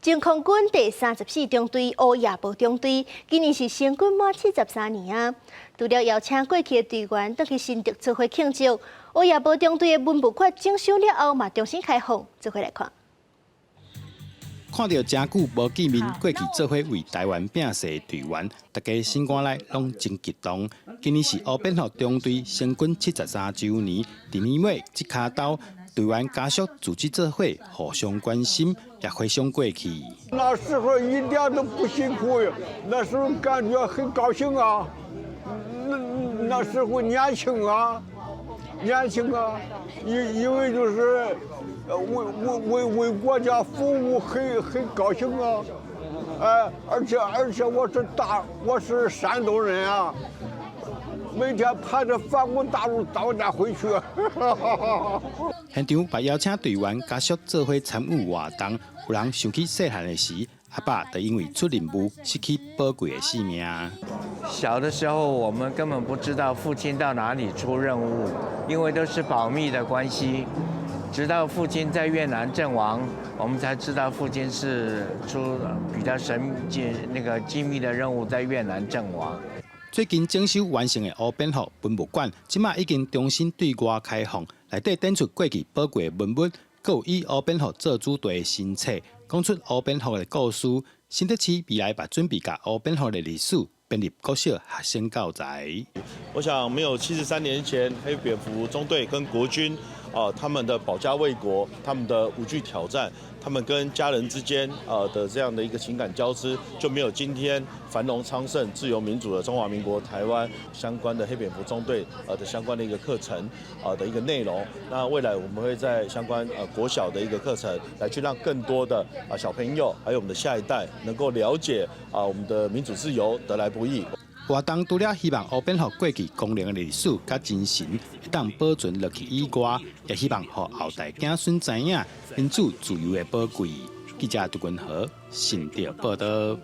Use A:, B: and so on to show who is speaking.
A: 前空軍第三十四中隊烏夜報中隊，今年是成軍滿七十三年啊！除了邀請過去的隊員轉去新竹做伙慶祝，烏夜報中隊的文物館整修了後嘛重新開放，做伙來看。
B: 看著誠久無見面，過去做伙為台灣拚勢的隊員，大家心肝內攏真激動。今年是烏蝙蝠中隊成軍七十三週年，佇年尾這跤頭，隊員家屬組織做伙，互相關心，也回想過去。
C: 那時候一點都不辛苦，那時候感覺很高興啊。那時候年輕啊，年輕啊，因為就是為國家服務很高興啊。哎，而且我是山東人啊。每天盼著反攻大陸早點回去。
B: 現場嘛邀請隊員家屬做伙參與活動，有人想起細漢的時，阿爸就因為出任務失去寶貴的性命。
D: 小的時候，我們根本不知道父親到哪裡出任務，因為都是保密的關係。直到父親在越南陣亡，我們才知道父親是出比較神秘、那個機密的任務，在越南陣亡。
B: 最近整修完成的烏蝙蝠文物館，這馬已經重新對外開放，內底展出過去寶貴的文物，閣有以烏蝙蝠做主題的新冊，講出烏蝙蝠的故事。新竹市未來嘛準備共烏蝙蝠的歷史編入國小學生教材。
E: 我想，沒有73年前黑蝙蝠中隊跟國軍啊，他們的保家衛國，他們的無懼挑戰，他們跟家人之間的這樣的一個情感交織，就沒有今天繁榮昌盛、自由民主的中華民國台灣相關的黑蝙蝠中隊的相關的一個課程啊的一個內容。那未來我們會在相關國小的一個課程，來去讓更多的啊小朋友，還有我們的下一代，能夠了解啊我們的民主自由得來不易。
B: 活動除了希望烏蝙蝠過去光榮的歷史佮精神會當保存落去以外，也希望予後代子孫知影民主自由的寶貴。記者杜君和新竹報導。